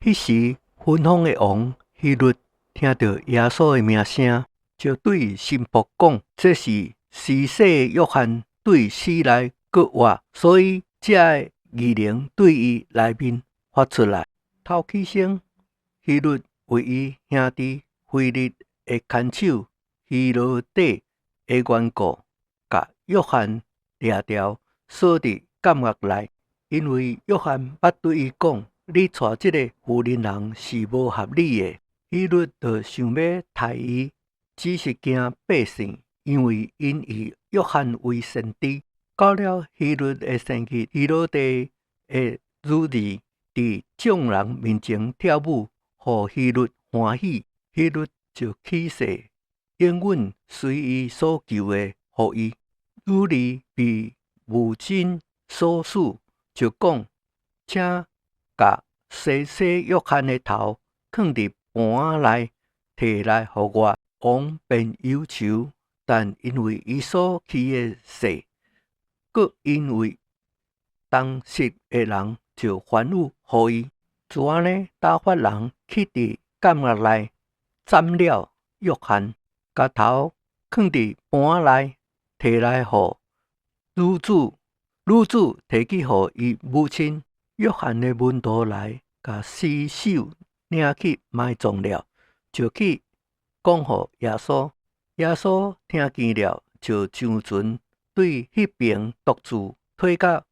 彼時，芬芳的王希律聽著耶穌的名聲，就對心腹講：這是施洗約翰對死內閣活，所以這个異能對伊內面發出來。頭起先，希律為伊兄弟腓力的牽手希羅底的緣故，共約翰掠牢，鎖佇監獄內，因為約翰捌對伊講：你娶這个婦人人是無合理的。希律就想欲刣伊，只是驚百姓，因為𪜶以約翰為先知。到了希律的生日，希羅底的女兒佇眾人面前跳舞，予希律歡喜。希律就起誓，應允隨伊所求的，予伊。女兒被母親唆使，就講：請共施洗約翰的頭囥佇盤仔內，提來予我。王便憂愁，但因為伊所起的誓，閣因為同席的人，就允許予伊。就按呢，打發人去佇監獄內斬了約翰，共頭囥佇盤仔內，提來予女子，女子提去予伊母親。約翰的門徒來，共屍首領去埋葬了，就去講予耶穌。耶穌聽見了，就上船，對彼爿獨自退到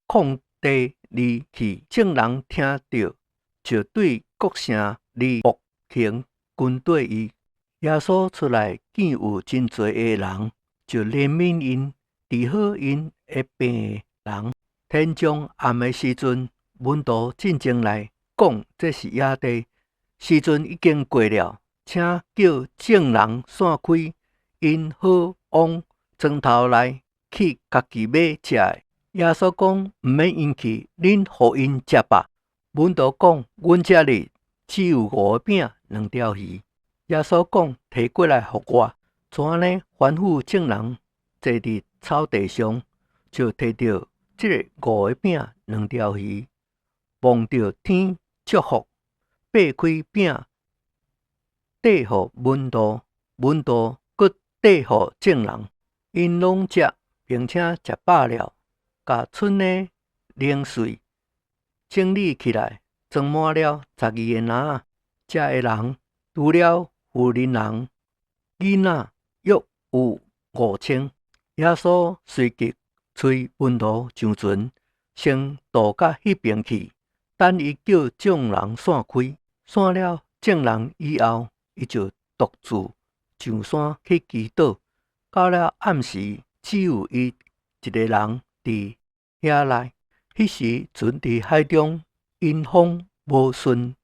曠地裡去。眾人聽著，就對各城而步行跟綴伊。耶穌出來見有真濟的人，就憐憫𪜶，治好𪜶的病人。天將暗的時陣，門徒進前來講：這是野地，時陣已經過了，請叫眾人散開，𪜶好往庄頭內去家己買食的。耶穌講：毋免𪜶去，恁予𪜶食吧。門徒講：阮這裡只有五个餅，兩條魚。耶穌講：提過來予我。就按呢吩咐眾人坐佇草地上，就提著這个五个餅，兩條魚，望著天祝福，擘開餅，遞予門徒，門徒閣遞予眾人，𪜶攏食，並且食飽了，共賰的零碎整理起來，裝滿了12个籃仔。食的人除了婦人人、囡仔，約有5000。耶穌隨即催門徒上船，先渡到彼爿去，等伊叫眾人散開。散了眾人以後，伊就獨自上山去祈禱。到了暗時，只有伊一个人佇遐內。彼時船佇海中，因風無順，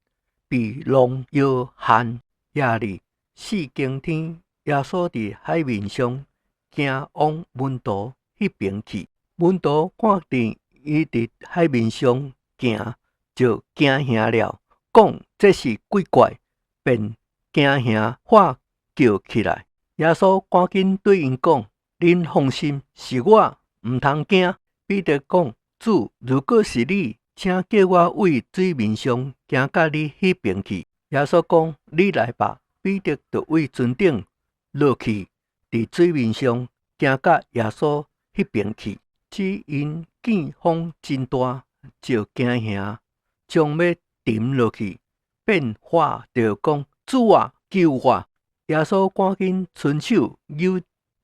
被浪搖撼。夜裡四更天，耶穌佇海面上行往門徒彼爿去。門徒看見伊佇海面上行，就驚嚇了，講這是鬼怪，便驚嚇喊叫起來。耶穌趕緊對𪜶講：恁放心，是我，毋通驚。彼得講：主，如果是你，請叫我對水面上行到你彼爿去。耶穌講：你來吧。彼得就對船頂落去，佇水面上行到耶穌彼爿去。只因見風真大，就驚嚇，將欲沉落去，便喊著講：主啊，救我！耶穌趕緊伸手搝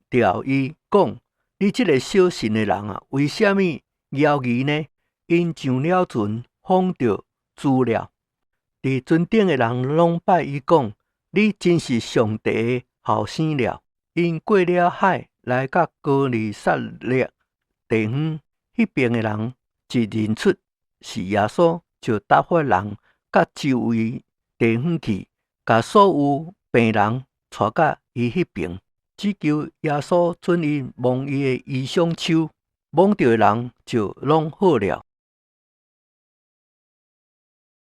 牢伊，講：你這个小信的人啊，為啥物猶疑呢？𪜶上了船，風就住了。佇船頂的人攏拜伊講：你真是上帝的後生了。𪜶過了海，來到歌尼撒勒地方，彼爿的人一認出是耶穌，就打發人到周圍地方去，共所有病人帶到伊彼爿，只求耶穌准伊摸伊的衣裳鬚，摸著的人就攏好了。